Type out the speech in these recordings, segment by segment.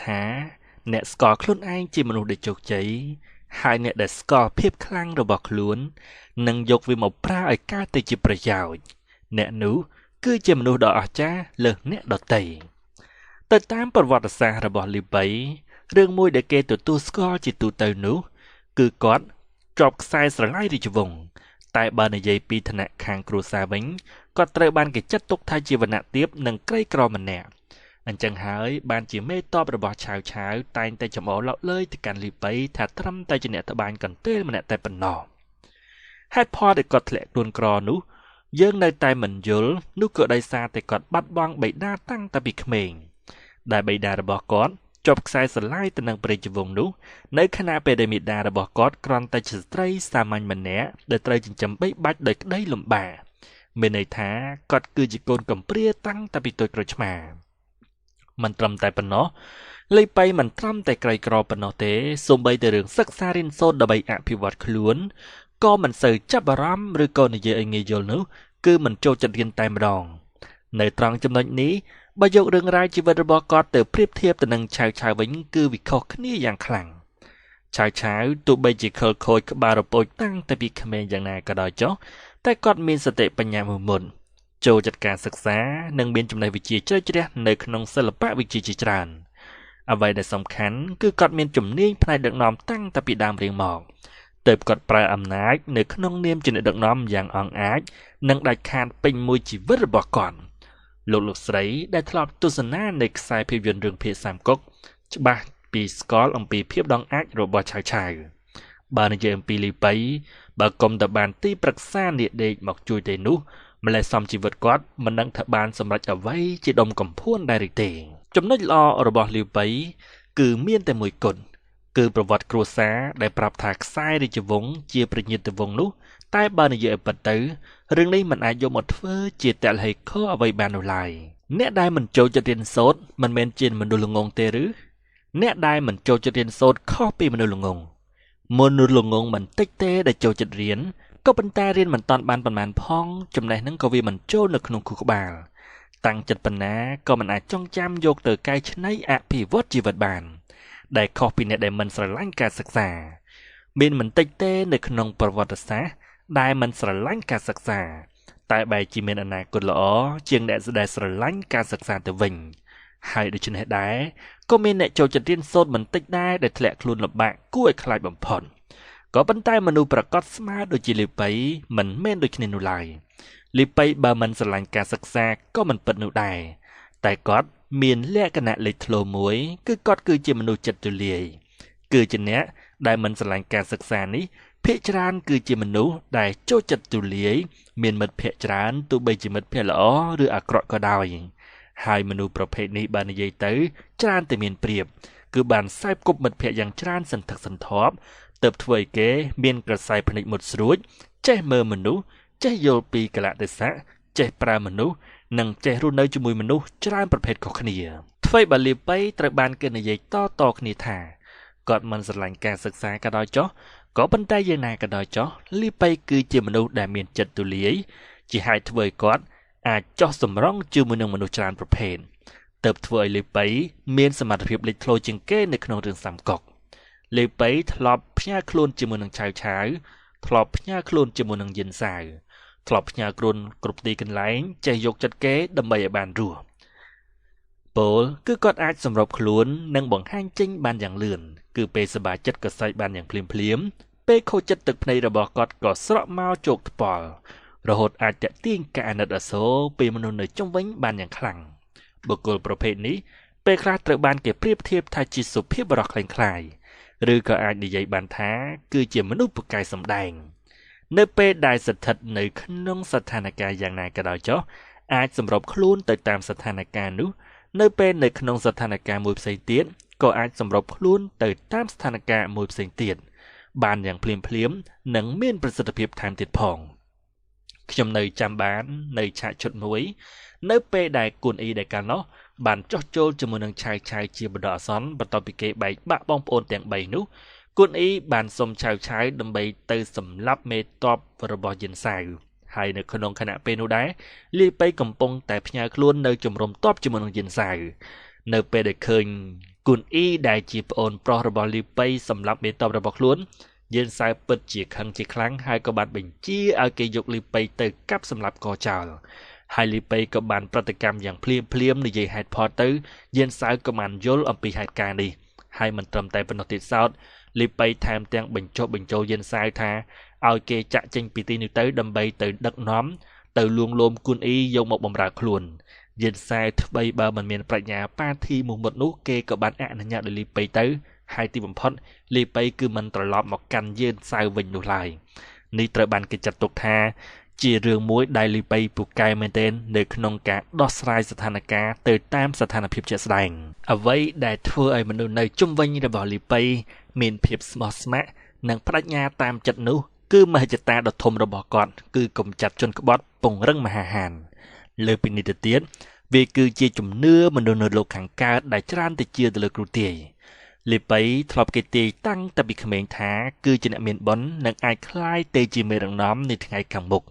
ថាអ្នកស្គាល់ខ្លួនឯងជាមនុស្សដែលជោគជ័យហើយអ្នកដែលស្គាល់ភាពខ្លាំងរបស់ខ្លួននិងយកវាមកប្រើឲ្យកើតទៅជាប្រយោជន៍អ្នកនោះគឺជាមនុស្សដ៏អស្ចារ្យលើសអ្នកដទៃទៅតាមប្រវត្តិសាស្ត្ររបស់លីបៃរឿងមួយដែលគេទទួលស្គាល់ជាទូទៅនោះគឺគាត់ជាប់ខ្សែស្រឡាយរាជវង្សតែបើនិយាយពីឋានៈខាងគ្រួសារវិញគាត់ត្រូវបានគេចាត់ទុកថាជាវណ្ណៈទាបនិងក្រីក្រម្នាក់អញ្ចឹងហើយបានជាមេតបរបស់ឆាវឆាវតែងតែចំអកឡក់លើយទៅកាន់លីបៃថាត្រឹមតែជាអ្នកត្បាញកន្ទេលម្នាក់តែប៉ុណ្ណោះហេតុផលដែលគាត់ធ្លាក់ខ្លួនក្រនោះយើងនៅតែមិនយល់នោះក៏ដោយសារតែគាត់បាត់បង់បិតាតាំងតែពីក្មេងដែលបិតារបស់គាត់ជាប់ខ្សែស្រឡាយទៅនឹងព្រះរាជវង្សនោះនៅខណៈពេលដែលមាតារបស់គាត់គ្រាន់តែជាស្ត្រីសាមញ្ញម្នាក់ដែលត្រូវចិញ្ចឹមបីបាច់ដោយក្តីលំបាកមានន័យថាគាត់គឺជាកូនកំព្រាតាំងតែពីតូចក្រូចឆ្មាមិនត្រឹមតែប៉ុណ្ណោះលីបៃមិនត្រឹមតែក្រីក្រប៉ុណ្ណោះទេសូម្បីតែរឿងសិក្សារៀនសូត្រដើម្បីអភិវឌ្ឍខ្លួនក៏មិនសូវចាប់អារម្មណ៍ឬក៏និយាយឲ្យងាយយល់នោះគឺមិនចូលចិត្តរៀនតែម្ដងនៅត្រង់ចំណុចនេះបើយករឿងរ៉ាវជីវិតរបស់គាត់ទៅប្រៀបធៀបទៅនឹងឆាវឆាវវិញគឺវាខុសគ្នាយ៉ាងខ្លាំងឆាវឆាវទោះបីជាខិលខូចក្បាលរពោចតាំងតែពីក្មេងយ៉ាងណាក៏ដោយចុះតែគាត់មានសតិបញ្ញាមួយមុនចូលចិត្តការសិក្សានិងមានចំណេះវិជ្ជាជ្រៅជ្រះនៅក្នុងសិល្បៈវិជ្ជាជាច្រើនអ្វីដែលសំខាន់គឺគាត់មានជំនាញផ្នែកដឹកនាំតាំងតែពីដើមរៀងមកទើបគាត់ប្រើអំណាចនៅក្នុងនាមជាអ្នកដឹកនាំយ៉ាងអង់អាចនិងដាច់ខាតពេញមួយជីវិតរបស់គាត់លោកស្រីដែលធ្លាប់ទស្សនានៅខ្សែភាពយន្តរឿងភាគសាមកុកច្បាស់ពីស្គាល់អំពីភាពដងអាចរបស់ឆាវឆាវបើនិយាយអំពីលីបៃបើកុំតែបានទីប្រឹក្សានាដេកមកជួយទេនោះម្លេះសំជីវិតគាត់មិនដឹងថាបានសម្រេចអ្វីជាដុំកំភួនដែរឬទេចំណុចល្អរបស់លីបៃគឺមានតែមួយគត់គឺប្រវត្តិគ្រួសារដែលប្រាប់ថាខ្សែរាជវង្សជាព្រះញាតិវង្សនោះតែបើនិយាយឲ្យពិតទៅរឿងនេះមិនអាចយកមកធ្វើជាតលហេខអ្វីបាននោះឡើយអ្នកដែលមិនចូលចិត្តរៀនសូត្រមិនមែនជាមនុស្សល្ងងទេឬអ្នកដែលមិនចូលចិត្តរៀនសូត្រខុសពីមនុស្សល្ងងមនុស្សល្ងងមិនតិចទេដែលចូលចិត្តរៀនក៏ប៉ុន្តែរៀនមិនតាន់បានប៉ុន្មានផងចំណេះហ្នឹងក៏វាមិនចូលនៅក្នុងខួរក្បាលតាំងចិត្តប៉ុណ្ណាក៏មិនអាចចងចាំយកទៅកែច្នៃអភិវឌ្ឍជីវិតបានដែលខុសពីអ្នកដែលមិនស្រឡាញ់ការសិក្សាមានមិនតិចទេនៅក្នុងប្រវត្តិសាស្ត្រដែលមិនស្រឡាញ់ការសិក្សាតែបែរជាមានអនាគតល្អជាងអ្នកដែលស្រឡាញ់ការសិក្សាទៅវិញហើយដូច្នេះដែរក៏មានអ្នកចូលចិត្តរៀនសូត្រមិនតិចដែរដែលធ្លាក់ខ្លួនលំបាកគួរឲ្យខ្លាចបំផុតក៏ប៉ុន្តែមនុស្សប្រកបស្មើដូចជាលីបៃមិនមែនដូចគ្នានោះឡើយលីបៃបើមិនស្រឡាញ់ការសិក្សាក៏មិនពិតនោះដែរតែគាត់មានលក្ខណៈលេចធ្លោមួយគឺគាត់គឺជាមនុស្សចិត្តទូលាយគឺជាអ្នកដែលមិនស្រឡាញ់ការសិក្សានេះភាគច្រើនគឺជាមនុស្សដែលចូលចិត្តទូលាយមានមិត្តភក្តិច្រើនទោះបីជាមិត្តភក្តិល្អឬអាក្រក់ក៏ដោយហើយមនុស្សប្រភេទនេះបើនិយាយទៅច្រើនតែមានព្រៀបគឺបានសេពគប់មិត្តភក្តិយ៉ាងច្រើនសន្ធឹកសន្ធាប់ទើបធ្វើឲ្យគេមានក្រសែភ្នែកមុតស្រួចចេះមើលមនុស្សចេះយល់ពីកលៈទេសៈចេះប្រើមនុស្សនិងចេះរស់នៅជាមួយមនុស្សច្រើនប្រភេទខុសគ្នាអ្វីបើលីបៃត្រូវបានគេនិយាយតៗគ្នាថាគាត់មិនស្រឡាញ់ការសិក្សាក៏ដោយចុះក៏ប៉ុន្តែយ៉ាងណាក៏ដោយចុះលីបៃគឺជាមនុស្សដែលមានចិត្តទូលាយជាហេតុធ្វើឲ្យគាត់អាចចោះសម្រងជាមួយនឹងមនុស្សច្រើនប្រភេទទើបធ្វើឲ្យលីបៃមានសមត្ថភាពលេចធ្លោជាងគេនៅក្នុងរឿងសាមកុកលីបៃធ្លាប់ផ្ញើខ្លួនជាមួយនឹងឆាវឆាវធ្លាប់ផ្ញើខ្លួនជាមួយនឹងយិនសាវធ្លាប់ផ្ញើខ្លួនគ្រប់ទីកន្លែងចេះយកចិត្តគេដើម្បីឲ្យបានរស់ពោលគឺគាត់អាចសម្របខ្លួននិងបង្ហាញចេញបានយ៉ាងលឿនគឺពេលសប្បាយចិត្តក៏សើចបានយ៉ាងភ្លាមភ្លាមពេលខូចចិត្តទឹកភ្នែករបស់គាត់ក៏ស្រក់មកជោគថ្ពាល់រហូតអាចទាក់ទាញការអាណិតអាសូរពីមនុស្សនៅជុំវិញបានយ៉ាងខ្លាំងបុគ្គលប្រភេទនេះពេលខ្លះត្រូវបានគេប្រៀបធៀបថាជាសុភាពបុរសក្លែងក្លាយឬក៏អាចនិយាយបានថាគឺជាមនុស្សពូកែសម្ដែងនៅពេលដែលស្ថិតនៅក្នុងស្ថានភាពយ៉ាងណាក៏ដោយចុះអាចសម្របខ្លួនទៅតាមស្ថានភាពនោះនៅពេលនៅក្នុងស្ថានភាពមួយផ្សេងទៀតក៏អាចសម្របខ្លួនទៅតាមស្ថានភាពមួយផ្សេងទៀតបានយ៉ាងភ្លាមភ្លាមនិងមានប្រសិទ្ធភាពថែមទៀតផងខ្ញុំនៅចាំបាននៅឆាកឈុតមួយនៅពេលដែលគួនអ៊ីដែលកាលនោះបានចោះចូលជាមួយនឹងឆាវឆាវជាបណ្ដោះអាសន្នបន្ទាប់ពីគេបែកបាក់បងប្អូនទាំង3នោះគួនអ៊ីបានសុំឆាវឆាវដើម្បីទៅសម្លាប់មេតបរបស់យិនសាវ ហើយនៅក្នុងខណៈពេលនោះដែរលីប៉ៃកំពុងតែផ្ញើខ្លួននៅជំរំតបជាមួយនឹងយិនសាវនៅពេលដែលឃើញ គុនអ៊ីដែលជាប្អូនប្រុសរបស់លីប៉ៃសម្លាប់មេតបរបស់ខ្លួនយេនសៅពិតជាខឹងជាខ្លាំងហើយក៏បានបញ្ជាឲ្យគេយកលីប៉ៃទៅកាប់សម្លាប់កចោលហើយលីប៉ៃក៏បានប្រតិកម្មយ៉ាងភ្លាមភ្លាមនិយាយហេតុផលទៅយេនសៅក៏បានយល់អំពីហេតុការណ៍នេះហើយមិនត្រឹមតែប៉ុណ្ណោះទៀតសោតលីប៉ៃថែមទាំងបញ្ចុះបញ្ចូលយេនសៅថាឲ្យគេចាក់ចេញពីទីនេះទៅដើម្បីទៅដឹកនាំទៅលួងលោមគុនអ៊ីយកមកបម្រើខ្លួនយេនសែថ្បីបើមិនមានប្រាជ្ញាប៉ាធីមុះមុតនោះគេក៏បានអនុញ្ញាតឲ្យលីប៉ៃទៅហើយទីបំផុតលីប៉ៃគឺមិនត្រឡប់មកកាន់យេនសៅវិញនោះឡើយនេះត្រូវបានគេចាត់ទុកថាជារឿងមួយដែលលីប៉ៃពូកែមែនទែននៅក្នុងការដោះស្រាយស្ថានភាពទៅតាមស្ថានភាពជាក់ស្ដែងអ្វីដែលធ្វើឲ្យមនុស្សនៅជុំវិញរបស់លីប៉ៃមានភាពស្មោះស្ម័គ្រនិងប្រាជ្ញាតាមចិត្តនោះគឺមហិច្ឆតាដ៏ធំរបស់គាត់គឺកំចាត់ជនក្បត់ពង្រឹងមហាហានលើពីនេះទៅទៀតវាគឺជាជំនឿមនុស្សនៅលោកខាងកើតដែលច្រើនទៅជឿទៅលើគ្រូទាយលីប៉ៃធ្លាប់គេទាយតាំងតែពីក្មេងថាគឺជាអ្នកមានបុណ្យនិងអាចក្លាយទៅជាមេដឹកនាំនៅថ្ងៃខាងមុខ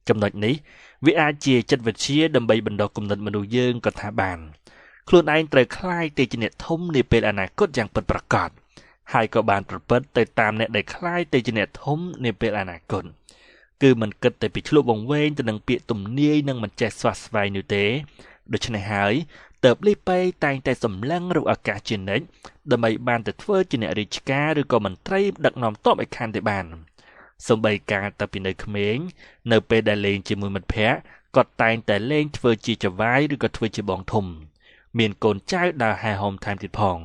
ចំណុចនេះវាអាចជាចិត្តវិទ្យាដើម្បីបណ្ដុះគំនិតមនុស្សយើងក៏ថាបានខ្លួនឯងត្រូវក្លាយទៅជាអ្នកធំនាពេលអនាគតយ៉ាងពិតប្រាកដហើយក៏បានប្រព្រឹត្តទៅតាមអ្នកដែលក្លាយទៅជាអ្នកធំនាពេលអនាគតគឺមិនគិតតែពីឆ្លុះវង្វេងទៅនឹងពាក្យទំនាយនិងមិនចេះស្វះស្វែងនោះទេដូច្នេះហើយតើបលីប៉ៃតែងតែសម្លឹងរកឱកាសជានិច្ចដើម្បីបានទៅធ្វើជាអ្នករាជការឬក៏មន្ត្រីដឹកនាំតបឲ្យខានទៅបានសូម្បីកាលតែពីនៅក្មេងនៅពេលដែលលេងជាមួយមិត្តភ័ក្តិគាត់តែងតែលេងធ្វើជាចៅហ្វាយឬក៏ធ្វើជាបងធំមានកូនចៅដើរហែហោមថែមទៀតផង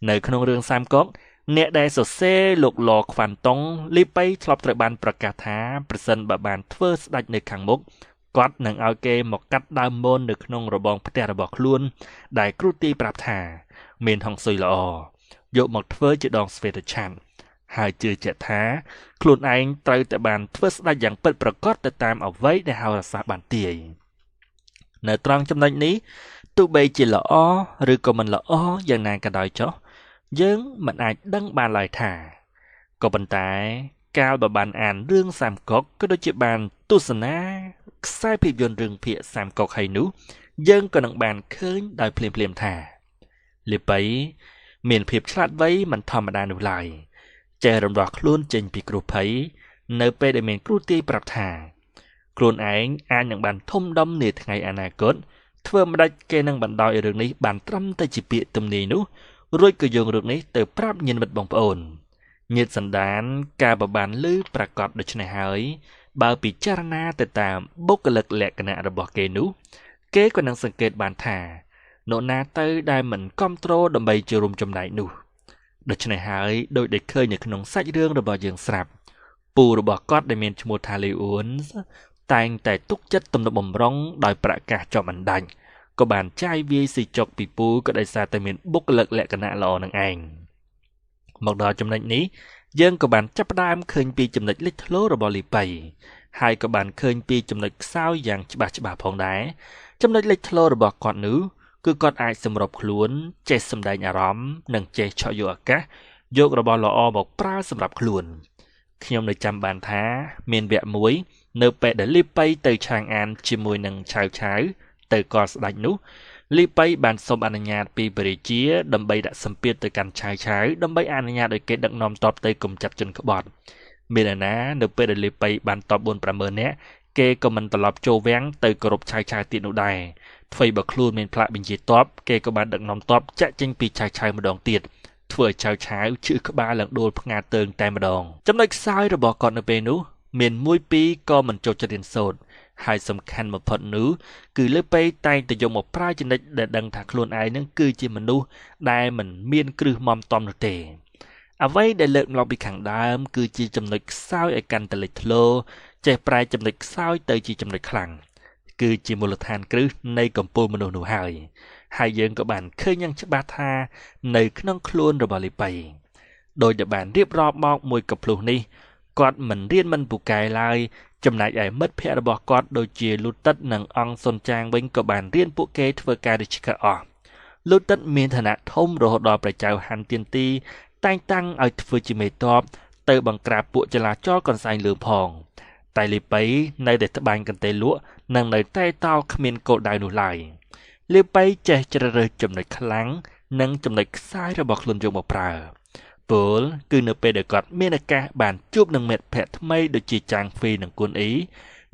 នៅក្នុងរឿងសាមកុកអ្នកដែលសរសេរលោកលខ្វាន់តុងលីប៉ៃធ្លាប់ត្រូវបានប្រកាសថាប្រសិនបើបានធ្វើស្ដេចនៅខាងមុខគាត់នឹងឲ្យគេមកកាត់ដើមមននៅក្នុងរបងផ្ទះរបស់ខ្លួនដែលគ្រូទាយប្រាប់ថាមានហុងស៊ុយល្អយកមកធ្វើជាដងស្វេតឆាន់ហើយជឿជាក់ថាខ្លួនឯងត្រូវតែបានធ្វើស្ដេចយ៉ាងពិតប្រាកដទៅតាមអ្វីដែលហោរាសាស្ត្របានទាយនៅត្រង់ចំណុចនេះទោះបីជាល្អឬក៏មិនល្អយ៉ាងណាក៏ដោយចុះយើងមិនអាចដឹងបានឡើយថាក៏ប៉ុន្តែកាលបើបានអានរឿងសាមកុកក៏ដូចជាបានទស្សនាខ្សែភាពយន្តរឿងភាគសាមកុកហើយនោះយើងក៏នឹងបានឃើញដោយភ្លាមៗថាលីប៉ៃមានភាពឆ្លាតវៃមិនធម្មតានោះឡើយចេះរំដោះខ្លួនចេញពីគ្រោះភ័យនៅពេលដែលមានគ្រូទាយប្រាប់ថាខ្លួនឯងអាចនឹងបានធំដុំនាថ្ងៃអនាគតធ្វើម្ដេចគេនឹងបណ្ដោយឲ្យរឿងនេះបានត្រឹមតែជាពាក្យទំនាយនោះរួចក៏យករឿងនេះទៅប្រាប់ញាតិមិត្តបងប្អូនញាតិសន្តានការបបានឮប្រកាសដូច្នេះហើយបើពិចារណាទៅតាមបុគ្គលិកលក្ខណៈរបស់គេនោះគេក៏នឹងសង្កេតបានថានរណាទៅដែលមិនគ្រប់គ្រងដើម្បីចូលរួមចំណែកនោះដូច្នេះហើយដោយដែលឃើញនៅក្នុងសាច់រឿងរបស់យើងស្រាប់ពូរបស់គាត់ដែលមានឈ្មោះថាលីអ៊ុនតែងតែទុកចិត្តទំនុកបំរុងដោយប្រកាសចំអណ្ដាច់ក៏បានចាយវាយស៊ីចុកពីពូក៏ដោយសារតែមានបុគ្គលិកលក្ខណៈល្អនឹងឯងមកដល់ចំណុចនេះយើងក៏បានចាប់ផ្ដើមឃើញពីចំណុចលេចធ្លោរបស់លីប៉ៃហើយក៏បានឃើញពីចំណុចខ្សោយយ៉ាងច្បាស់ច្បាស់ផងដែរចំណុចលេចធ្លោរបស់គាត់នោះគឺគាត់អាចសម្របខ្លួនចេះសម្ដែងអារម្មណ៍និងចេះឆក់យកឱកាសយករបស់ល្អមកប្រើសម្រាប់ខ្លួនខ្ញុំនៅចាំបានថាមានវគ្គមួយនៅពេលដែលលីប៉ៃទៅឆាងអានជាមួយនឹងឆាវឆាវទៅកលស្ដេចនោះលីប៉ៃបានសូមអនុញ្ញាតពីព្រះរាជាដើម្បីដាក់សម្ពាធទៅកាន់ឆាវឆាវដើម្បីអនុញ្ញាតឲ្យគេដឹកនាំតបទៅកម្ចាត់ជនក្បត់មានឯណានៅពេលដែលលីប៉ៃបានតប 4-5 នាក់គេក៏មិនត្រឡប់ចូលវាំងទៅគោរពឆាវឆាវទៀតនោះដែរថ្វីបើខ្លួនមានផ្លាកបញ្ជាតបគេក៏បានដឹកនាំតបចាក់ចេញពីឆាវឆាវម្ដងទៀតធ្វើឲ្យឆាវឆាវឈឺក្បាលឡើងដួលផ្ងាទើងតែម្ដងចំណុចខ្សោយរបស់គាត់នៅពេលនោះមានមួយពីរក៏មិនចូលចិត្តរៀនសូត្រហើយសំខាន់បំផុតនោះគឺលើពេលតែងតែយកមកប្រើចំណុចដែលដឹងថាខ្លួនឯងនឹងគឺជាមនុស្សដែលមិនមានគ្រឹះមមតំនោះទេអ្វីដែលលើកមកពីខាងដើមគឺជាចំណុចខ្សោយឲ្យកាន់តែលេចធ្លោចេះប្រែចំណុចខ្សោយទៅជាចំណុចខ្លាំងគឺជាមូលដ្ឋានគ្រឹះនៃកម្ពូលមនុស្សនោះហើយហើយយើងក៏បានឃើញយ៉ាងច្បាស់ថានៅក្នុងខ្លួនរបស់លីប៉ៃដោយដែលបានរៀបរាប់មកមួយកំភ្លុះនេះគាត់មិនរៀនមិនពូកែឡើយចំណែកឯមិត្តភ័ក្តិរបស់គាត់ដូចជាលូតិតនិងអង្គសុនចាងវិញក៏បានរៀនពួកគេធ្វើការរាជការអស់លូតិតមានឋានៈធំរហូតដល់ព្រះចៅហាន់ទៀនទីតែងតាំងឲ្យធ្វើជាមេតបទៅបង្ក្រាបពួកចលាចលកន្សែងលើផងតែលីប៉ៃនៅតែត្បាញកន្ទេលលក់និងនៅតែតោគ្មានគោលដៅនោះឡើយ លីប៉ៃចេះជ្រើសរើសចំណុចខ្លាំង និងចំណុចខ្សោយរបស់ខ្លួនយកមកប្រើពលគឺនៅពេលដែលគាត់មានឱកាសបានជួបនឹងមិត្តភ័ក្តិថ្មីដូចជាចាងហ្វីនិងគុនអ៊ី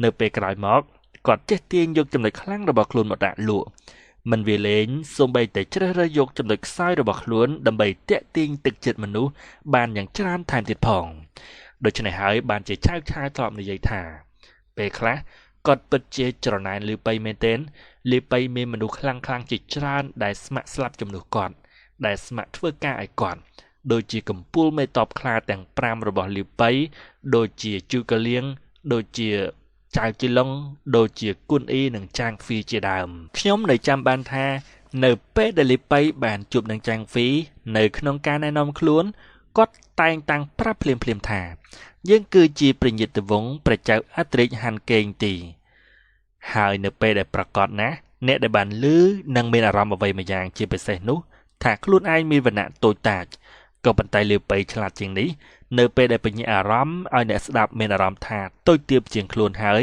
នៅពេលក្រោយមកគាត់ចេះទាញយកចំណុចខ្លាំងរបស់ខ្លួនមកដាក់លក់មិនវាលែងសូម្បីតែជ្រើសរើសយកចំណុចខ្សោយរបស់ខ្លួនដើម្បីទាក់ទាញទឹកចិត្តមនុស្សបានយ៉ាងច្រើនថែមទៀតផងដូច្នេះហើយបានជាឆៅឆាវធ្លាប់និយាយថាពេលខ្លះគាត់ពិតជាច្រណែនលឺប៉ៃមែនទែនលឺប៉ៃមានមនុស្សខ្លាំងៗជាច្រើនដែលស្ម័គ្រស្លាប់ជំនួសគាត់ដែលស្ម័គ្រធ្វើការឲ្យគាត់ដូចជាកំពូលមេតបខ្លាទាំង5របស់លឺប៉ៃដូចជាជូកលៀងដូចជាចៅជីឡុងដូចជាគុនអ៊ីនិងចាងហ្វីជាដើមខ្ញុំនៅចាំបានថានៅពេលដែលលីប៉ៃបានជួបនឹងចាងហ្វីនៅក្នុងការណែនាំខ្លួនគាត់តែងតាំងប្រាប់ភ្លាមៗថាយើងគឺជាព្រះញាតិវង្សព្រះចៅអធិរាជហានកេងទីហើយនៅពេលដែលប្រកាសណាស់អ្នកដែលបានឮនឹងមានអារម្មណ៍អ្វីមួយយ៉ាងជាពិសេសនោះថាខ្លួនឯងមានវណ្ណៈតូចតាចក៏ប៉ុន្តែលឺប៉ៃឆ្លាតជាងនេះនៅពេលដែលបញ្ញាអារម្មណ៍ឲ្យអ្នកស្ដាប់មានអារម្មណ៍ថាតូចទាបជាងខ្លួនហើយ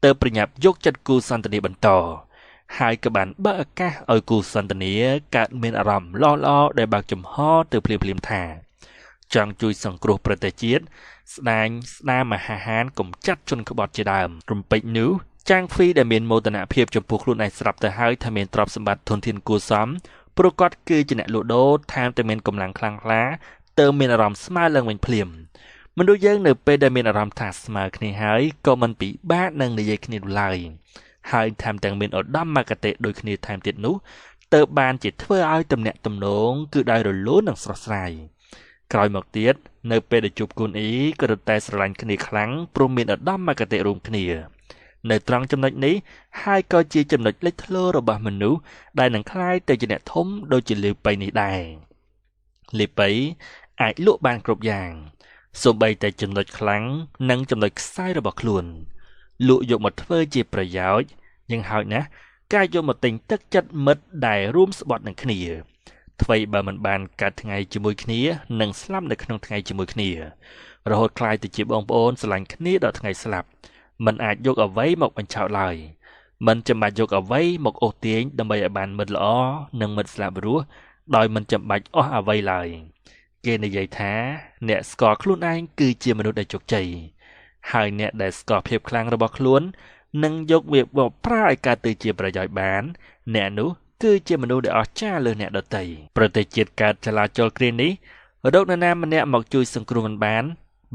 ទៅប្រញាប់យកចិត្តគូសន្ទនាបន្តហើយក៏បានបើកឱកាសឲ្យគូសន្ទនាកើតមានអារម្មណ៍ល្អៗដែលបើកចំហទៅភ្លាមៗថាចង់ជួយសង្គ្រោះប្រទេសជាតិស្ដាញស្ដារមហាហានកំចាត់ជនក្បត់ជាដើមរំពេចនោះចាងហ្វីដែលមានមោទនភាពចំពោះខ្លួនឯងស្រាប់ទៅហើយថាមានទ្រព្យសម្បត្តិធនធានគួរសមព្រោះគាត់គឺជាអ្នកលក់ដូរថែមតែមានកម្លាំងខ្លាំងក្លាទៅមានអារម្មណ៍ស្មើឡើងវិញភ្លាមមនុស្សយើងនៅពេលដែលមានអារម្មណ៍ថាស្មើគ្នាហើយក៏មិនពិបាកនឹងនិយាយគ្នានោះឡើយហើយថែមទាំងមានឧត្តមគតិដូចគ្នាថែមទៀតនោះទៅបានជាធ្វើឲ្យទំនាក់ទំនងគឺដោយរលូននិងស្រស់ស្រាយក្រោយមកទៀតនៅពេលដែលជួបគុនអ៊ីក៏រត់តែស្រឡាញ់គ្នាខ្លាំងព្រោះមានឧត្តមគតិរួមគ្នានៅត្រង់ចំណុចនេះហើយក៏ជាចំណុចលេចធ្លោរបស់មនុស្សដែលនឹងក្លាយទៅជាអ្នកធំដូចជាលីប៉ៃនេះដែរលីប៉ៃអាចលក់បានគ្រប់យ៉ាងសូម្បីតែចំណុចខ្លាំងនិងចំណុចខ្សោយរបស់ខ្លួនលក់យកមកធ្វើជាប្រយោជន៍យ៉ាងហោចណាស់ការយកមកទិញទឹកចិត្តមិត្តដែលរួមស្បត់នឹងគ្នាថ្មីបើមិនបានកើតថ្ងៃជាមួយគ្នានិងស្លាប់នៅក្នុងថ្ងៃជាមួយគ្នារហូតក្លាយទៅជាបងប្អូនស្រឡាញ់គ្នាដល់ថ្ងៃស្លាប់មិនអាចយកអ្វីមកបញ្ឆោតឡើយមិនចាំបាច់យកអ្វីមកអូសទាញដើម្បីឲ្យបានមិត្តល្អនិងមិត្តស្លាប់រស់ដោយមិនចាំបាច់អស់អ្វីឡើយគេនិយាយថាអ្នកស្គាល់ខ្លួនឯងគឺជាមនុស្សដែលជោគជ័យហើយអ្នកដែលស្គាល់ភាពខ្លាំងរបស់ខ្លួននិងយកវាមកប្រើឲ្យកើតទៅជាប្រយោជន៍បានអ្នកនោះគឺជាមនុស្សដែលអស្ចារ្យលើសអ្នកដទៃប្រទេសជាតិកើតចលាចលគ្រានេះរកនរណាម្នាក់មកជួយសង្គ្រោះមិនបាន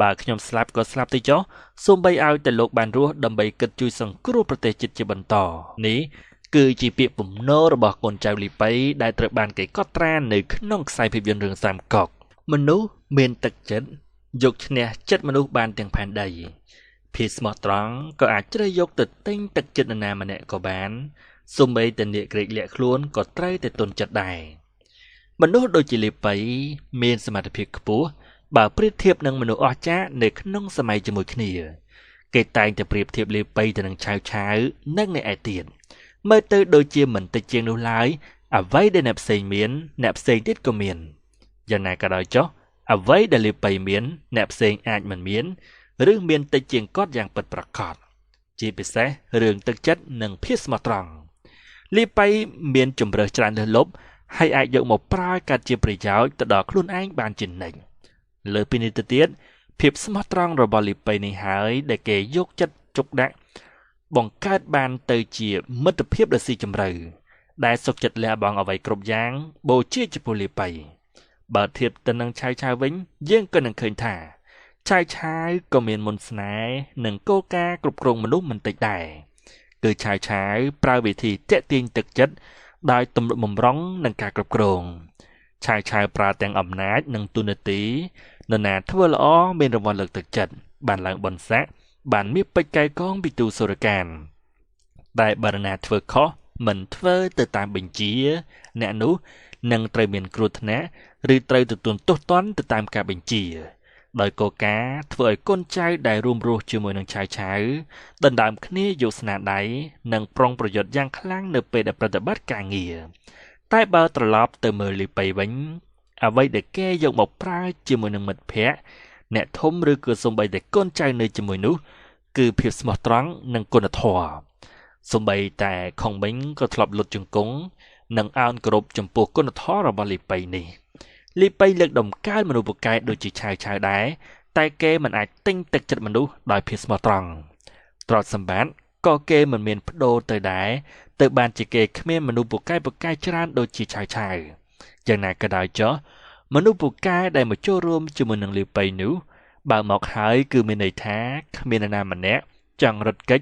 បើខ្ញុំស្លាប់ក៏ស្លាប់ទៅចុះសូម្បីឲ្យតែលោកបានរស់ដើម្បីគិតជួយសង្គ្រោះប្រទេសជាតិជាបន្តនេះគឺជាពាក្យពំនោរបស់កូនចៅលីប៉ៃដែលត្រូវបានគេកត់ត្រានៅក្នុងខ្សែភាពយន្តរឿងសាមកុកមនុស្សមានទឹកចិត្តយកឈ្នះចិត្តមនុស្សបានទាំងផែនដីភាពស្មោះត្រង់ក៏អាចជ្រើសយកទៅទិញទឹកចិត្តនរណាម្នាក់ក៏បានសូម្បីតែអ្នកក្រេកលាក់ខ្លួនក៏ត្រូវតែទន់ចិត្តដែរមនុស្សដូចជាលីប៉ៃមានសមត្ថភាពខ្ពស់បើប្រៀបធៀបនឹងមនុស្សអស្ចារ្យនៅក្នុងសម័យជាមួយគ្នាគេតែងតែប្រៀបធៀបលីប៉ៃទៅនឹងឆាវឆាវនិងអ្នកឯទៀតមើលទៅដូចជាមិនតិចជាងនោះឡើយអ្វីដែលអ្នកផ្សេងមានអ្នកផ្សេងទៀតក៏មានយ៉ាងណាក៏ដោយចុះអ្វីដែលលីប៉ៃមានអ្នកផ្សេងអាចមិនមានឬមានតិចជាងគាត់យ៉ាងពិតប្រាកដជាពិសេសរឿងទឹកចិត្តនិងភាពស្មោះត្រង់លីប៉ៃមានជម្រើសច្រើនលើសលប់ហើយអាចយកមកប្រើកាត់ជាប្រយោជន៍ទៅដល់ខ្លួនឯងបានជានិច្ចលើពីនេះទៅទៀតភាពស្មោះត្រង់របស់លីប៉ៃនេះហើយដែលគេយកចិត្តទុកដាក់បង្កើតបានទៅជាមិត្តភាពដ៏ស៊ីជម្រៅដែលសុខចិត្តលះបង់អ្វីគ្រប់យ៉ាងបូជាចំពោះលីប៉ៃបើធៀបទៅនឹងឆាវឆាវវិញយើងក៏នឹងឃើញថាឆាវឆាវក៏មានមន្តស្នេហ៍និងគោលការណ៍គ្រប់គ្រងមនុស្សមិនតិចដែរគឺឆាវឆាវប្រើវិធីទាក់ទាញទឹកចិត្តដោយទំនុកបំរុងនិងការគ្រប់គ្រងឆាវឆាវប្រើទាំងអំណាចនិងទូនាទីនរណាធ្វើល្អមានរង្វាន់លើកទឹកចិត្តបានឡើងបុណ្យស័ក្តិបានមាសពេជ្រកែកងពីទូសុរកានតែបើនរណាធ្វើខុសមិនធ្វើទៅតាមបញ្ជាអ្នកនោះនឹងត្រូវមានគ្រោះថ្នាក់ឬត្រូវទទួលទោសទណ្ឌទៅតាមការបញ្ជាដោយគោលការណ៍ធ្វើឲ្យកូនចៅដែលរួមរស់ជាមួយនឹងឆាវឆាវដណ្ដើមគ្នាយកស្នាដៃនិងប្រុងប្រយ័ត្នយ៉ាងខ្លាំងនៅពេលដែលប្រតិបត្តិការងារតែបើត្រឡប់ទៅមើលលីប៉ៃវិញអ្វីដែលគេយកមកប្រើជាមួយនឹងមិត្តភ័ក្តិអ្នកធំឬក៏សូម្បីតែកូនចៅនៅជាមួយនោះគឺភាពស្មោះត្រង់និងគុណធម៌សូម្បីតែខុងមិញក៏ធ្លាប់លុតជង្គង់ និងអោនគោរពចំពោះគុណធម៌របស់លីប៉ៃនេះលីប៉ៃលើកដំកើងមនុស្សពូកែដូចជាឆាវឆាវដែរតែគេមិនអាចទិញទឹកចិត្តមនុស្សដោយភាពស្មោះត្រង់ទ្រព្យសម្បត្តិក៏គេមិនមានបដូរទៅដែរទៅបានជាគេគ្មានមនុស្សពូកែច្រើនដូចជាឆាវឆាវយ៉ាងណាក៏ដោយចុះមនុស្សពូកែដែលមកចូលរួមជាមួយនឹងលីប៉ៃនោះបើមកហើយគឺមានន័យថាគ្មាននរណាម្នាក់ចង់រត់គេច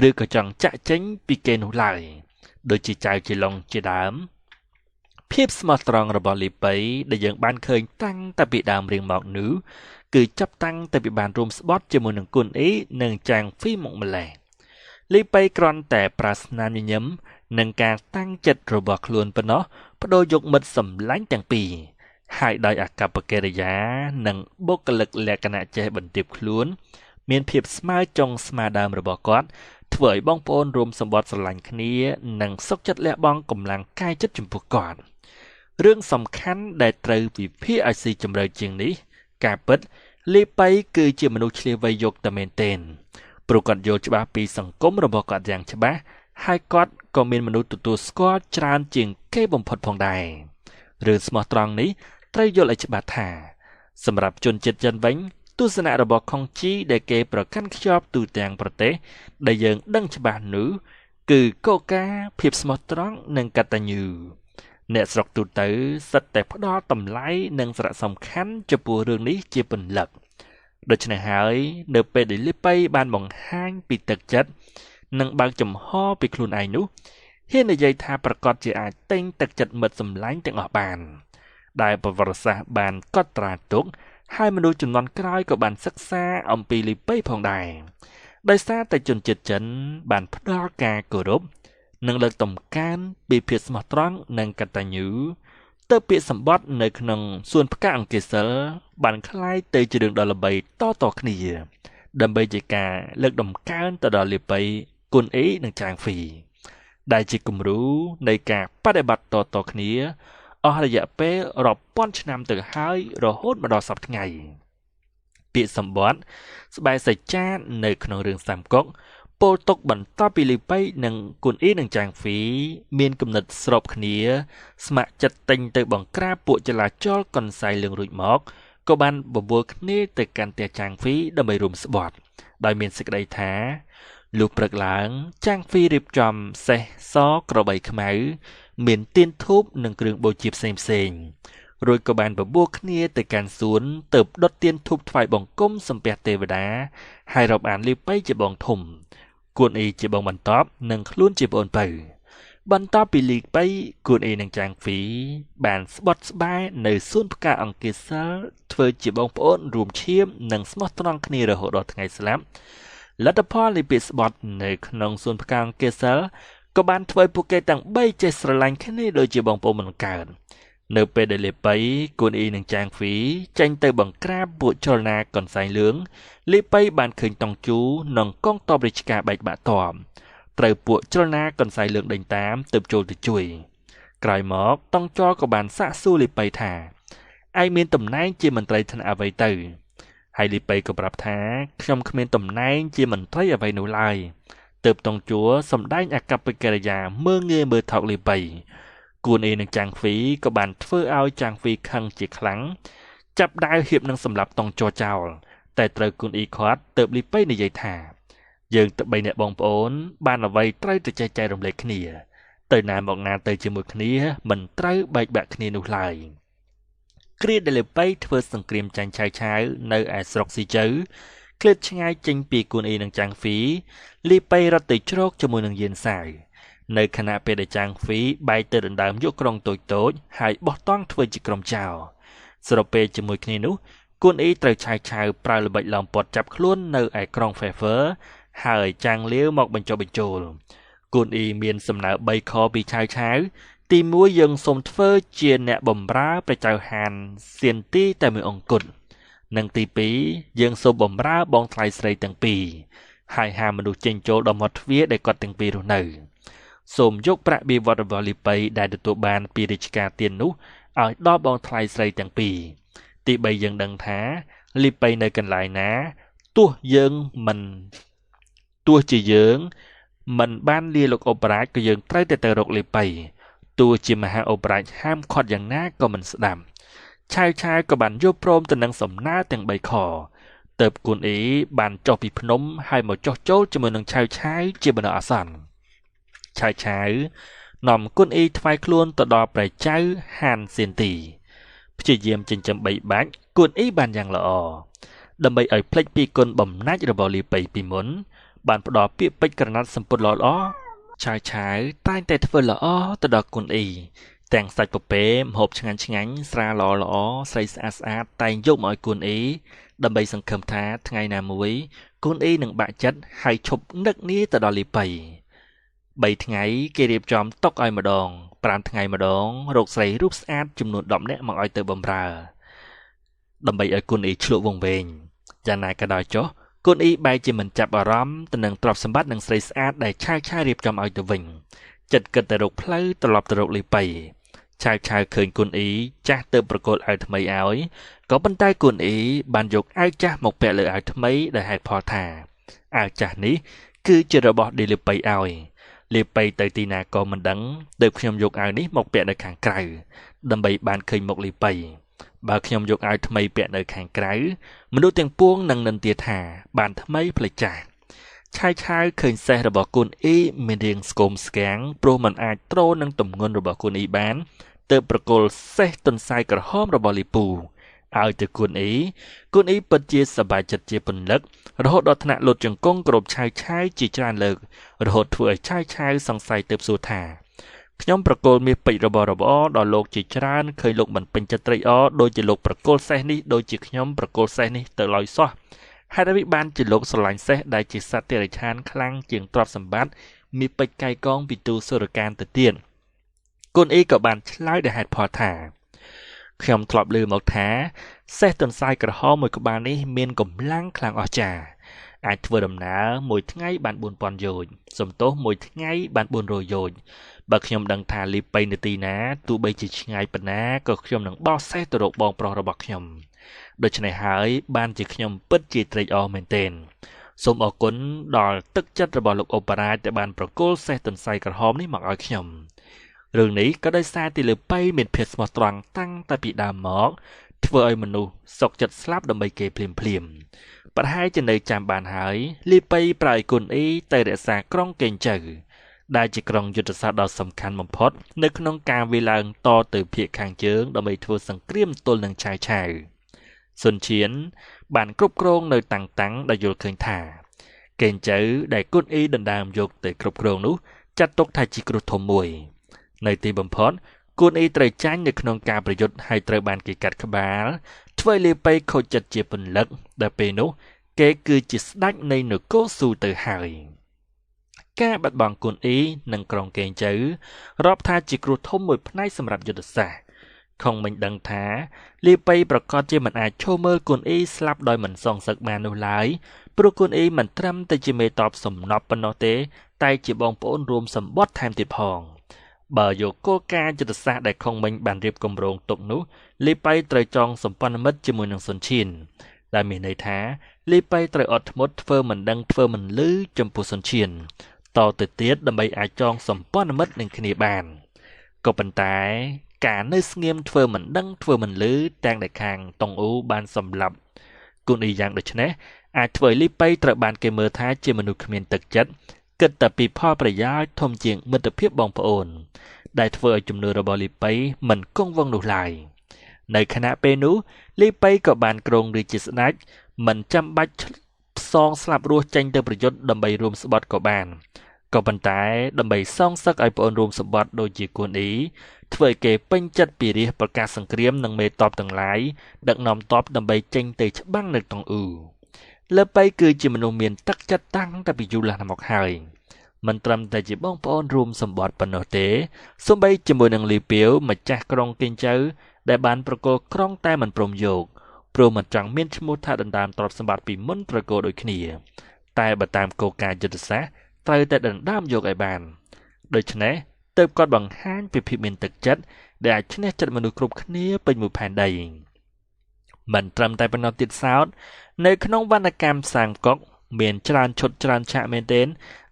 ឬក៏ចង់ចាក់ចេញពីគេនោះឡើយដូចជាចៅជាឡុងជាដើមភាពស្មោះត្រង់របស់លីប៉ៃដែលយើងបានឃើញតាំងតែពីដើមរៀងមកនោះគឺចាប់តាំងតែពីបានរួមស្បត់ជាមួយនឹងគុណអ៊ីនិងចាងហ្វីមកម្លេះលីប៉ៃគ្រាន់តែប្រាស្នាមញញឹមនិងការតាំងចិត្តរបស់ខ្លួនប៉ុណ្ណោះបដូរយកមិត្តសម្លាញ់ទាំងពីរហើយដោយអាកប្បកិរិយានិងបុគ្គលិកលក្ខណៈចេះបន្ទាបខ្លួនមានភាពស្មើចុងស្មាដើមរបស់គាត់ធ្វើឲ្យបងប្អូនរួមសម្បត្តិស្រឡាញ់គ្នានិងសុខចិត្តលះបង់កម្លាំងកាយចិត្តចំពោះគាត់រឿងសំខាន់ដែលត្រូវវិភាគឲ្យស៊ីជម្រៅជាងនេះការពិតលីប៉ៃគឺជាមនុស្សឆ្លៀសវៃយកតែមែនទែនព្រោះគាត់យល់ច្បាស់ពីសង្គមរបស់គាត់យ៉ាងច្បាស់ហើយគាត់ក៏មានមនុស្សទទួលស្គាល់ច្រើនជាងគេបំផុតផងដែររឿងស្មោះត្រង់នេះត្រូវយល់ឲ្យច្បាស់ថាសម្រាប់ជនជាតិចិនវិញទស្សនៈរបស់ខុងជីដែលគេប្រកាន់ខ្ជាប់ទូទាំងប្រទេសដែលយើងដឹងច្បាស់នោះគឺកូកាភាពស្មោះត្រង់និងកតញ្ញូអ្នកស្រុកទូទៅសិតតែផ្ដល់តម្លៃនិងសារៈសំខាន់ចំពោះរឿងនេះជាពន្លឹកដូច្នេះហើយនៅពេលដែលលីប៉ៃបានបង្ហាញពីទឹកចិត្តនិងបើកចំហពីខ្លួនឯងនោះហ៊ាននិយាយថាប្រកាសជាអាចទិញទឹកចិត្តមិត្តសម្លាញ់ទាំងអស់បានដែលប្រវត្តិសាស្ត្របានកត់ត្រាទុកហើយមនុស្សជំនាន់ក្រោយក៏បានសិក្សាអំពីលីប៉ៃផងដែរដោយសារតែជនជាតិចិនបានផ្ដល់ការគោរពនិងលើកតម្កើងពីភាពស្មោះត្រង់និងកតញ្ញូទៅពាក្យសម្បត្តិនៅក្នុងសួនផ្កាអង្គាសិលបានក្លាយទៅជារឿងដ៏ល្បីតៗគ្នាដើម្បីជាការលើកតម្កើងទៅដល់លីប៉ៃគុណអ៊ីនិងចាងហ្វីដែលជាគំរូនៃការបដិបត្តិតៗគ្នាអស់រយៈពេលរាប់ពាន់ឆ្នាំទៅហើយរហូតមកដល់សព្វថ្ងៃពាក្យសម្បត្តិស្បែកសច្ចានៅក្នុងរឿងសាមកុកពោលទុកបន្តពីលីប៉ៃនិងគុណអ៊ីនិងចាងហ្វីមានគំនិតស្របគ្នាស្ម័គ្រចិត្តទិញទៅបង្ក្រាបពួកចលាចលកន្សែងលឿងរួចមកក៏បានបបួលគ្នាទៅកាន់ផ្ទះចាងហ្វីដើម្បីរួមស្បត់ដោយមានសេចក្តីថាលុះព្រឹកឡើងចាងហ្វីរៀបចំសេះសក្របីខ្មៅមានទៀនធូបនិងគ្រឿងបូជាផ្សេងៗរួចក៏បានបបួលគ្នាទៅកាន់សួនទៅដុតទៀនធូបថ្វាយបង្គំសំពះទេវតាហើយរាប់អានលីប៉ៃជាបងធំគួនអ៊ីជាបងបន្តនិងខ្លួនជាប្អូនពៅបន្តពីលីប៉ៃគួនអ៊ីនិងចាងហ្វីបានស្បត់ស្បែនៅសួនផ្កាអង្គាសិលធ្វើជាបងប្អូនរួមឈាមនិងស្មោះត្រង់គ្នារហូតដល់ថ្ងៃស្លាប់លទ្ធផលនៃពាក្យស្បត់នៅក្នុងសួនផ្កាអង្គាសិលក៏បានធ្វើឲ្យពួកគេទាំងបីចេះស្រឡាញ់គ្នាដូចជាបងប្អូនមិនកើតនៅពេលដែលលីប៉ៃគួនអ៊ីនិងចាងហ្វីចេញទៅបង្ក្រាបពួកចលនាកន្សែងលឿងលីប៉ៃបានឃើញតុងជូនិងកងទ័ពរាជការបែកបាក់ទ័ពត្រូវពួកចលនាកន្សែងលឿងដេញតាមទើបចូលទៅជួយក្រោយមកតុងជក៏បានសាកសួរលីប៉ៃថាឯងមានតំណែងជាមន្ត្រីថ្នាក់អ្វីទៅហើយលីប៉ៃក៏ប្រាប់ថាខ្ញុំគ្មានតំណែងជាមន្ត្រីអ្វីនោះឡើយទើបតុងជួសម្ដែងអាកប្បកិរិយាមើលងាយមើលថោកលីប៉ៃគួនអ៊ីនិងចាងហ្វីក៏បានធ្វើឲ្យចាងហ្វីខឹងជាខ្លាំងចាប់ដាវហៀបនឹងសម្លាប់តុងជចោលតែត្រូវគួនអ៊ីខាត់ទៅលីប៉ៃនិយាយថាយើងទៅបីអ្នកបងប្អូនបានអ្វីត្រូវទៅចេះចែករំលែកគ្នាទៅណាមកណាទៅជាមួយគ្នាមិនត្រូវបែកបាក់គ្នានោះឡើយគ្រាដែលលីប៉ៃធ្វើសង្គ្រាមចាញ់ឆាវឆាវនៅឯស្រុកស៊ីជៅឃ្លាតឆ្ងាយចេញពីគួនអ៊ីនិងចាងហ្វីលីប៉ៃរត់ទៅជ្រកជាមួយនឹងយានសាវនៅខណៈពេលដែលចាងហ្វីបែកទៅដណ្ដើមយកក្រុងតូចៗហើយបោះតង់ធ្វើជាក្រុមចោលស្របពេលជាមួយគ្នានោះគួនអ៊ីត្រូវឆាវឆាវប្រើល្បិចឡោមព័ទ្ធចាប់ខ្លួននៅឯក្រុងហ្វេហ្វើហើយចាងលាវមកបញ្ចុះបញ្ចូលគួនអ៊ីមានសំណើ3ខពីឆាវឆាវទី1យើងសូមធ្វើជាអ្នកបម្រើព្រះចៅហានសៀនទីតែមួយអង្គគត់និងទី2យើងសូមបម្រើបងថ្លៃស្រីទាំងពីរហើយហាមមនុស្សចេញចូលដល់មាត់ទ្វារដែលគាត់ទាំងពីររស់នៅសូមយកប្រាក់បៀវត្សរបស់លីប៉ៃដែលទទួលបានពីរាជការទាននោះឲ្យដល់បងថ្លៃស្រីទាំងពីរទី3យើងដឹងថាលីប៉ៃនៅកន្លែងណាទោះយើងមិនទោះជាយើងមិនបានលាលោកអបរាជក៏យើងត្រូវតែទៅរកលីប៉ៃ ទោះជាមហាឧបរាជហាមឃាត់យ៉ាងណាក៏មិនស្ដាប់ឆាវឆាវក៏បានយល់ព្រមទៅនឹងសំណើទាំង3ខទៅគួនអ៊ីបានចុះពីភ្នំហើយមកចុះចូលជាមួយនឹងឆាវឆាវជាបណ្ដោះអាសន្នឆាវឆាវនាំគុនអ៊ីថ្វាយខ្លួនទៅដល់ព្រះចៅហានសៀនទីព្យាយាមចិញ្ចឹមបីបាច់គុនអ៊ីបានយ៉ាងល្អដើម្បីឲ្យភ្លេចពីគុណបំណាច់របស់លីប៉ៃពីមុនបានផ្ដល់ពាក្យពេចន៍ក្រណាត់សម្ពុតល្អៗឆាវឆាវតែងតែធ្វើល្អទៅដល់គុនអ៊ីទាំងសាច់ពពែម្ហូបឆ្ងាញ់ឆ្ងាញ់ស្រាល្អល្អស្រីស្អាតស្អាតតែងយកមកឲ្យគុនអ៊ីដើម្បីសង្ឃឹមថាថ្ងៃណាមួយគុនអ៊ីនឹងបាក់ចិត្តហើយឈប់នឹកនាទៅដល់លីប៉ៃ3ថ្ងៃគេរៀបចំតុកឲ្យម្ដង5ថ្ងៃម្ដងរកស្រីរូបស្អាតចំនួន10នាក់មកឲ្យទៅបំរើដើម្បីឲ្យគុនអ៊ីឆ្លក់វង្វេងយ៉ាងណាក៏ដោយចុះគុនអ៊ីបែរជាមិនចាប់អារម្មណ៍ទៅនឹងទ្រព្យសម្បត្តិនិងស្រីស្អាតដែលឆាវឆាវរៀបចំឲ្យទៅវិញចិត្តគិតតែរកផ្លូវត្រឡប់ទៅរកលីប៉ៃឆាវឆាវឃើញគុនអ៊ីចាស់ទៅប្រគល់អាវថ្មីឲ្យក៏ប៉ុន្តែគុនអ៊ីបានយកអាវចាស់មកពាក់លើអាវថ្មីដែលហេតុផលថាអាវចាស់នេះគឺជារបស់ឌីលីប៉ៃឲ្យលីប៉ៃទៅទីណាក៏មិនដឹងទើបខ្ញុំយកអាវនេះមកពាក់នៅខាងក្រៅដើម្បីបានឃើញមុខលីប៉ៃបើខ្ញុំយកអាវថ្មីពាក់នៅខាងក្រៅមនុស្សទាំងពួងនឹងនិន្ទាថាបានថ្មីផ្លេចចាស់ឆាយឆាវឃើញសេះរបស់គុនអ៊ីមានរាងស្គមស្គាំងព្រោះមិនអាចទ្រនឹងទម្ងន់របស់គុនអ៊ីបានទើបប្រគល់សេះទន្សាយក្រហមរបស់លីពូឲ្យទៅគុនអ៊ីគុនអ៊ីពិតជាសប្បាយចិត្តជាពន្លឹករហូតដល់ថ្នាក់លុតជង្គង់គ្រប់ឆាវឆាវជាច្រើនលើករហូតធ្វើឲ្យឆាវឆាវសង្ស័យទើបសួរថាខ្ញុំប្រគល់មាសពេជ្ររបស់របរដល់លោកជាច្រើនឃើញលោកមិនពេញចិត្តត្រេកអរដូចជាលោកប្រគល់សេះនេះដូចជាខ្ញុំប្រគល់សេះនេះទៅឡើយសោះហេតុអ្វីបានជាលោកស្រឡាញ់សេះដែលជាសត្វតិរច្ឆានខ្លាំងជាងទ្រព្យសម្បត្តិមាសពេជ្រកាយកងពីទូសុរកានទៅទៀតគុនអ៊ីក៏បានឆ្លើយដោយហេតុផលថាខ្ញុំធ្លាប់ឮមកថាសេះទន្សាយក្រហមមួយក្បាលនេះមានកម្លាំងខ្លាំងអស្ចារ្យអាចធ្វើដំណើរមួយថ្ងៃបាន4000យោជន៍សំទោសមួយថ្ងៃបាន400យោជន៍បើខ្ញុំដឹងថាលីប៉ៃនៅទីណាទោះបីជាឆ្ងាយប៉ុណ្ណាក៏ខ្ញុំនឹងបោះសេះទៅរកបងប្រុសរបស់ខ្ញុំដូច្នេះហើយបានជាខ្ញុំពិតជាត្រេកអរមែនទែនសូមអរគុណដល់ទឹកចិត្តរបស់លោកឧបរាជដែលបានប្រគល់សេះទន្សាយក្រហមនេះមកឲ្យខ្ញុំរឿងនេះក៏ដោយសារទីលើប៉ៃមានភាពស្មោះត្រង់តាំងតែពីដើមមកធ្វើឲ្យមនុស្សសុកចិត្តស្លាប់ដើម្បីគេភ្លាមភ្លាមប្រហែលជានៅចាំបានហើយលីប៉ៃប្រើឲ្យគុនអ៊ីទៅរក្សាក្រុងកេងចៅដែលជាក្រុងយុទ្ធសាស្ត្រដ៏សំខាន់បំផុតនៅក្នុងការវាយឡើងតទៅភាគខាងជើងដើម្បីធ្វើសង្គ្រាមទល់នឹងឆាវឆាវសុនឈៀនបានគ្រប់គ្រងនៅតាំងតាំងដែលយល់ឃើញថាកេងចៅដែលគុនអ៊ីដណ្ដើមយកទៅគ្រប់គ្រងនោះចាត់ទុកថាជាគ្រោះធំមួយនៅទីបំផុតគុនអ៊ីត្រូវចាញ់នៅក្នុងការប្រយុទ្ធហើយត្រូវបានគេកាត់ក្បាលធ្វើឲ្យលីប៉ៃខូចចិត្តជាពន្លឹកដែលពេលនោះគេគឺជាស្ដេចនៃនគរស៊ូទៅហើយការបាត់បង់គុនអ៊ីនិងក្រុងកេងចៅរាប់ថាជាគ្រោះធំមួយផ្នែកសម្រាប់យុទ្ធសាស្ត្រខុងមិនដឹងថាលីប៉ៃប្រកាសជាមិនអាចឈរមើលគុនអ៊ីស្លាប់ដោយមិនសងសឹកបាននោះឡើយព្រោះគុនអ៊ីមិនត្រឹមតែជាមេតបសំណប់ប៉ុណ្ណោះទេតែជាបងប្អូនរួមសម្បត្តិថែមទៀតផងបើយកគោលការណ៍យុទ្ធសាស្ត្រដែលខុងមិញបានរៀបគម្រោងទុកនោះលីប៉ៃត្រូវចងសម្ព័ន្ធមិត្តជាមួយនឹងសុនឈៀនដែលមានន័យថាលីប៉ៃត្រូវអត់ធ្មត់ធ្វើមិនដឹងធ្វើមិនឮចំពោះសុនឈៀនតទៅទៀតដើម្បីអាចចងសម្ព័ន្ធមិត្តនឹងគ្នាបានក៏ប៉ុន្តែការនៅស្ងៀមធ្វើមិនដឹងធ្វើមិនឮទាំងដែលខាងតុងអ៊ូបានសម្លាប់គុណអ៊ីយ៉ាងដូចនេះអាចធ្វើឲ្យលីប៉ៃត្រូវបានគេមើលថាជាមនុស្សគ្មានទឹកចិត្តគិតតែពីផលប្រយោជន៍ធំជាងមិត្តភាពបងប្អូនដែលធ្វើឲ្យជំនឿរបស់លីប៉ៃមិនគង់វង្សនោះឡើយនៅខណៈពេលនោះលីប៉ៃក៏បានគ្រងរាជជាស្ដេចមិនចាំបាច់ផ្សងស្លាប់រស់ចេញទៅប្រយុទ្ធដើម្បីរួមស្បត់ក៏បានក៏ប៉ុន្តែដើម្បីសងសឹកឲ្យប្អូនរួមសម្បត្តិដូចជាគុនអ៊ីធ្វើឲ្យគេពេញចិត្តពីរាជប្រកាសសង្គ្រាមនិងមេតបទាំងឡាយដឹកនាំតបដើម្បីចេញទៅច្បាំងនៅតុងអ៊ូលីប៉ៃគឺជាមនុស្សមានទឹកចិត្តតាំងតែពីយូរលង់ណាស់មកហើយមិនត្រឹមតែជាបងប្អូនរួមសម្បត្តិប៉ុណ្ណោះទេសូម្បីជាមួយនឹងលីពាវម្ចាស់ក្រុងកេងចៅដែលបានប្រគល់ក្រុងតែមិនព្រមយកព្រោះមិនចង់មានឈ្មោះថាដណ្ដើមទ្រព្យសម្បត្តិពីមុនត្រកូលដូចគ្នាតែបើតាមគោលការណ៍យុទ្ធសាស្ត្រត្រូវតែដណ្ដើមយកឲ្យបានដូច្នេះទើបគាត់បង្ហាញពីភាពមានទឹកចិត្តដែលអាចឈ្នះចិត្តមនុស្សគ្រប់គ្នាពេញមួយផែនដីមិនត្រឹមតែប៉ុណ្ណោះទៀតសោតនៅក្នុងវណ្ណកម្មសាមកុកមានច្រើនឈុតច្រើនឆាកមែនទែន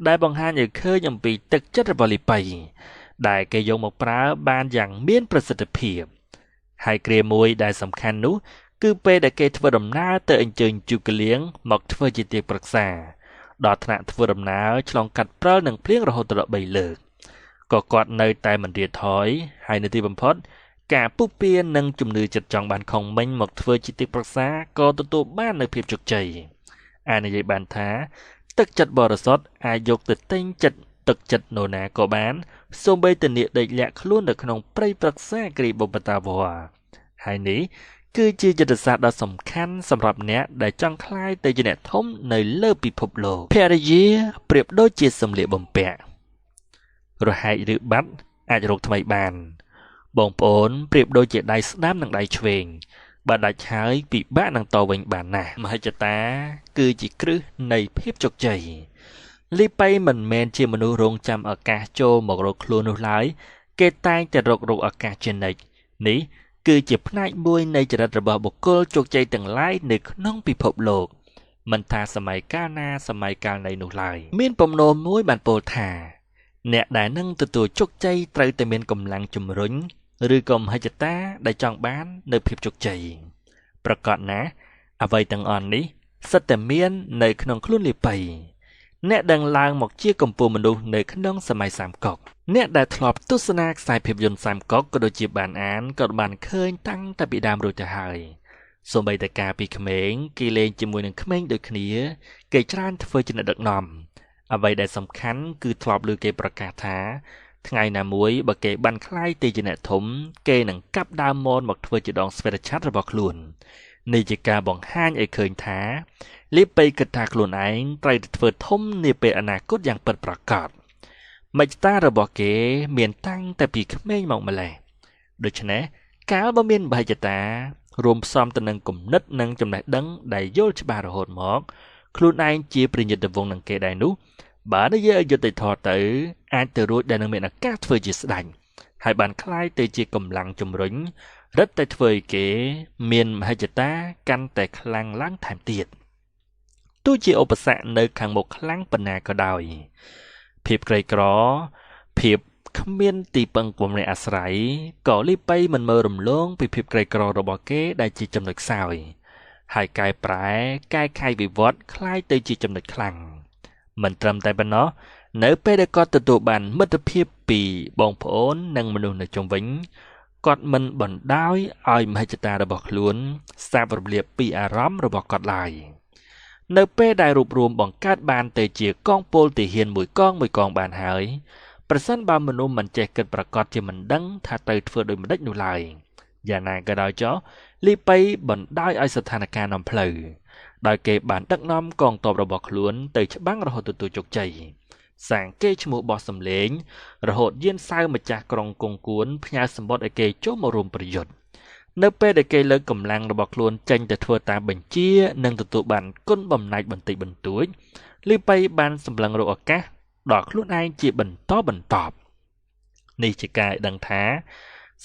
ដែលបង្ហាញឲ្យឃើញអំពីទឹកចិត្តរបស់លីប៉ៃ ដែលគេយកមកប្រើបានយ៉ាងមានប្រសិទ្ធភាពហើយគ្រាមួយដែលសំខាន់នោះគឺពេលដែលគេធ្វើដំណើរទៅអញ្ជើញជូកលៀងមកធ្វើជាទីប្រឹក្សាដល់ថ្នាក់ធ្វើដំណើរឆ្លងកាត់ព្រិលនិងភ្លៀងរហូតដល់3លើកក៏គាត់នៅតែមិនរាថយហើយនៅទីបំផុតការពុះពៀននិងជំនឿចិត្តចង់បានខុងមិញមកធ្វើជាទីប្រឹក្សាក៏ទទួលបាននូវភាពជោគជ័យអាចនិយាយបានថាទឹកចិត្តបរិសុទ្ធអាចយកទៅទិញចិត្តទឹកចិត្តនរណាក៏បានសូម្បីតែអ្នកដេកលាក់ខ្លួននៅក្នុងព្រៃប្រឹក្សាគ្រីបុព្វតាវរហើយនេះគឺជាយុទ្ធសាស្ត្រដ៏សំខាន់សម្រាប់អ្នកដែលចង់ក្លាយទៅជាអ្នកធំនៅលើពិភពលោកភរិយាប្រៀបដូចជាសម្លៀកបំពាក់រហែកឬបាត់អាចរកថ្មីបានបងប្អូនប្រៀបដូចជាដៃស្ដាំនិងដៃឆ្វេងបើដាច់ហើយពិបាកនឹងតវិញបានណាស់មហិច្ឆតាគឺជាគ្រឹះនៃភាពជោគជ័យលីប៉ៃមិនមែនជាមនុស្សរងចាំឱកាសចូលមករកខ្លួននោះឡើយគេតែងតែរកឱកាសជានិច្ចនេះគឺជាផ្នែកមួយនៃចរិតរបស់បុគ្គលជោគជ័យទាំងឡាយនៅក្នុងពិភពលោកមិនថាសម័យកាលណាសម័យកាលណីនោះឡើយមានពំនោមួយបានពោលថាអ្នកដែលនឹងទទួលជោគជ័យត្រូវតែមានកម្លាំងជំរុញឬក៏មហិច្ឆតាដែលចង់បាននៅភាពជោគជ័យប្រកបណាស់អ្វីទាំងអស់នេះសិតតែមាននៅក្នុងខ្លួនលីប៉ៃអ្នកដឹងឡើងមកជាកម្ពូលមនុស្សនៅក្នុងសម័យសាមកុកអ្នកដែលធ្លាប់ទស្សនាខ្សែភាពយន្តសាមកុកក៏ដូចជាបានអានក៏បានឃើញតាំងតែពីដើមរួចទៅហើយសូម្បីតែកាលពីក្មេងគេលេងជាមួយនឹងក្មេងដូចគ្នាគេច្រើនធ្វើជាអ្នកដឹកនាំអ្វីដែលសំខាន់គឺធ្លាប់ឮគេប្រកាសថាថ្ងៃណាមួយបើគេបានក្លាយទៅជាអ្នកធំគេនឹងកាប់ដើមមនមកធ្វើជាដងស្វែរឆ័ត្ររបស់ខ្លួននេះជាការបង្ហាញឲ្យឃើញថាលីប៉ៃគិតថាខ្លួនឯងត្រូវតែធ្វើធំនាពេលអនាគតយ៉ាងពិតប្រាកដមជ្ឈតារបស់គេមានតាំងតែពីក្មេងមកម្ល៉េះដូច្នេះកាលបើមានមហិច្ឆតារួមផ្សំទៅនឹងគំនិតនិងចំណេះដឹងដែលយល់ច្បាស់រហូតមកខ្លួនឯងជាប្រញាប់វងនឹងគេដែរនោះបើនិយាយឲ្យយុត្តិធម៌ទៅអាចទៅរួចដែលនឹងមានឱកាសធ្វើជាស្ដេចហើយបានក្លាយទៅជាកម្លាំងជំរុញរឹតតែធ្វើឲ្យគេមានមហិច្ឆតាកាន់តែខ្លាំងឡើងថែមទៀតទោះជាឧបសគ្គនៅខាងមុខខ្លាំងប៉ុណ្ណាក៏ដោយភាពក្រីក្រភាពគ្មានទីពឹងពំនាក់អាស្រ័យក៏លីប៉ៃមិនមើលរំលងពីភាពក្រីក្ររបស់គេដែលជាចំណុចខ្សោយហើយកែប្រែកែខៃវិវត្តក្លាយទៅជាចំណុចខ្លាំងមិនត្រឹមតែប៉ុណ្ណោះនៅពេលដែលគាត់ទទួលបានមិត្តភាពពីបងប្អូននិងមនុស្សនៅជុំវិញគាត់មិនបណ្ដោយឲ្យមហិច្ឆតារបស់ខ្លួនសាបរំលាបពីអារម្មណ៍របស់គាត់ឡើយនៅពេលដែលរួបរวมបង្កើតបានទៅជាកងពលទាហានមួយកងមួយកងបានហើយប្រសិនបើមនុស្សមិនចេះគិតប្រកបជាមិនដឹងថាត្រូវធ្វើដូចម្តេចនោះឡើយយ៉ាងណាក៏ដោយចុះលីប៉ៃបណ្ដោយឲ្យស្ថានភាពនាំផ្លូវដោយគេបានដឹកនាំកងទ័ពរបស់ខ្លួនទៅច្បាំងរហូតទទួលជោគជ័យសាងគេឈ្មោះបោះសម្លេងរហូតយានសៅម្ចាស់ក្រុងគង្គួនផ្ញើសម្បត្តិឲ្យគេចូលមករួមប្រយុទ្ធនៅពេលដែលគេលើកកម្លាំងរបស់ខ្លួនចេញទៅធ្វើតាមបញ្ជានិងទទួលបានគុណបំណាច់បន្តិចបន្តួចលីប៉ៃបានសម្លឹងរកឱកាសដល់ខ្លួនឯងជាបន្តបន្ទាប់នេះជាការដឹងថា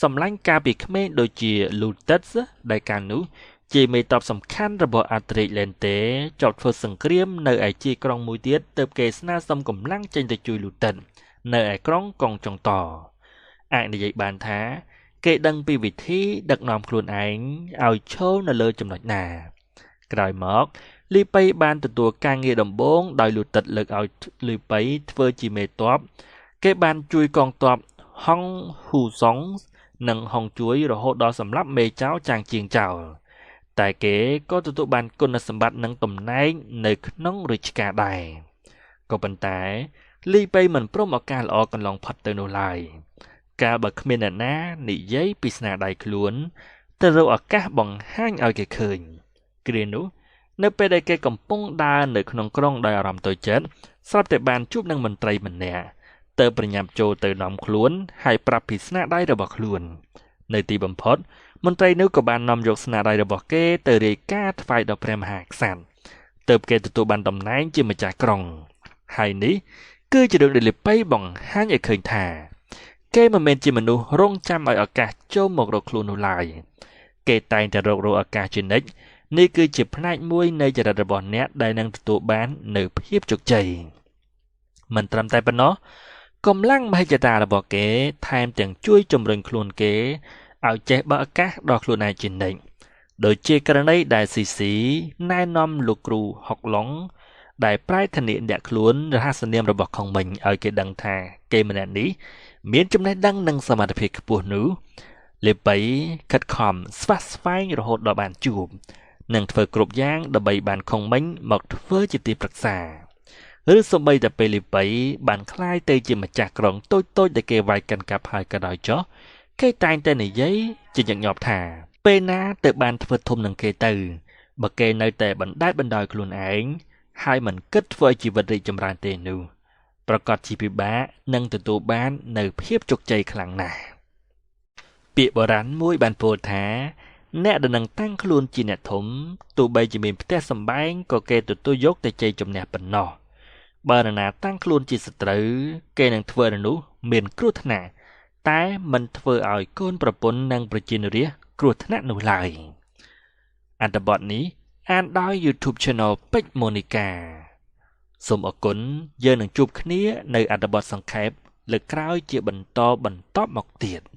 សម្លាញ់កាលពីក្មេងដូចជាលូតិតសដែលកាលនោះជាមេតបសំខាន់របស់អាត្រិកឡេនតេជាប់ធ្វើសង្គ្រាមនៅឯជាក្រុងមួយទៀតទើបគេស្នើសុំកម្លាំងចេញទៅជួយលូតិននៅឯក្រុងកងចុងតអាចនិយាយបានថាគេដឹងពីវិធីដឹកនាំខ្លួនឯងឲ្យឈរនៅលើចំណុចណាក្រោយមកលីប៉ៃបានទទួលការងារដំបូងដោយលូតិតលើកឲ្យលីប៉ៃធ្វើជាមេតបគេបានជួយកងទ័ពហុងហ៊ូសុងនិងហុងជួយរហូតដល់សម្លាប់មេចៅចាងជាងចោលតែគេក៏ទទួលបានគុណសម្បត្តិនិងតំណែងនៅក្នុងរាជការដែរក៏ប៉ុន្តែលីប៉ៃមិនព្រមឱកាសល្អកន្លងផុតទៅនោះឡើយកាលបើគ្មានអ្នកណានិយាយពីស្នាដៃខ្លួនទៅរកឱកាសបង្ហាញឲ្យគេឃើញគ្រានោះនៅពេលដែលគេកំពុងដើរនៅក្នុងក្រុងដោយអារម្មណ៍តូចចិត្តស្រាប់តែបានជួបនឹងមន្ត្រីម្នាក់ទៅប្រញាប់ចូលទៅនាំខ្លួនហើយប្រាប់ពីស្នាដៃរបស់ខ្លួននៅទីបំផុតមន្ត្រីនោះក៏បាននាំយកស្នាដៃរបស់គេទៅរាយការណ៍ថ្វាយដល់ព្រះមហាក្សត្រទើបគេទទួលបានតំណែងជាម្ចាស់ក្រុងហើយនេះគឺជារឿងដែលលីប៉ៃបង្ហាញឲ្យឃើញថាគេមិនមែនជាមនុស្សរងចាំឲ្យឱកាសចូលមករកខ្លួននោះឡើយគេតែងតែរកឱកាសជានិច្ចនេះគឺជាផ្នែកមួយនៃចរិតរបស់អ្នកដែលនឹងទទួលបាននៅភាពជោគជ័យមិនត្រឹមតែប៉ុណ្ណោះ កម្លាំងមហិច្ឆតារបស់គេថែមទាំងជួយជំរុញខ្លួនគេឲ្យចេះបើកឱកាសដល់ខ្លួនឯងជានិច្ចដូចជាករណីដែលស៊ីស៊ីណែនាំលោកគ្រូហុកឡុងដែលប្រែធានាអ្នកខ្លួនរហស្សនាមរបស់ខុងមិញឲ្យគេដឹងថាគេម្នាក់នេះមានចំណេះដឹងនិងសមត្ថភាពខ្ពស់នោះលេបៃខិតខំស្វះស្វែងរហូតដល់បានជួបនិងធ្វើគ្រប់យ៉ាងដើម្បីបានខុងមិញមកធ្វើជាទីប្រឹក្សាឬសូម្បីតែពេលលីបៃបានក្លាយទៅជាម្ចាស់ក្រុងតូចៗដែលគេវាយកាន់កាប់ហើយក៏ដោយចុះគេតែងតែនិយាយជាញឹកញាប់ថាពេលណាទៅបានធ្វើធំនឹងគេទៅបើគេនៅតែបណ្ដែតបណ្ដោយខ្លួនឯងហើយមិនគិតធ្វើឲ្យជីវិតរីកចម្រើនទេនោះប្រកាសជាពិបាកនឹងទទួលបាននៅភាពជោគជ័យខ្លាំងណាស់ពាក្យបុរាណមួយបានពោលថាអ្នកដែលនឹងតាំងខ្លួនជាអ្នកធំទោះបីជាមានផ្ទះសម្បែងក៏គេទទួលយកតែជ័យជំនះប៉ុណ្ណោះបើនរណាតាំងខ្លួនជាសត្រូវគេនឹងធ្វើឲ្យនោះមានគ្រោះថ្នាក់តែមិនធ្វើឲ្យកូនប្រពន្ធនិងប្រជានរាស្ត្រគ្រោះថ្នាក់នោះឡើយអត្ថបទនេះអានដោយ YouTube Channel ពេជ្រម៉ូនីកាសូមអរគុណយើងនឹងជួបគ្នានៅអត្ថបទសង្ខេបលើកក្រោយជាបន្តបន្ទាប់មកទៀត។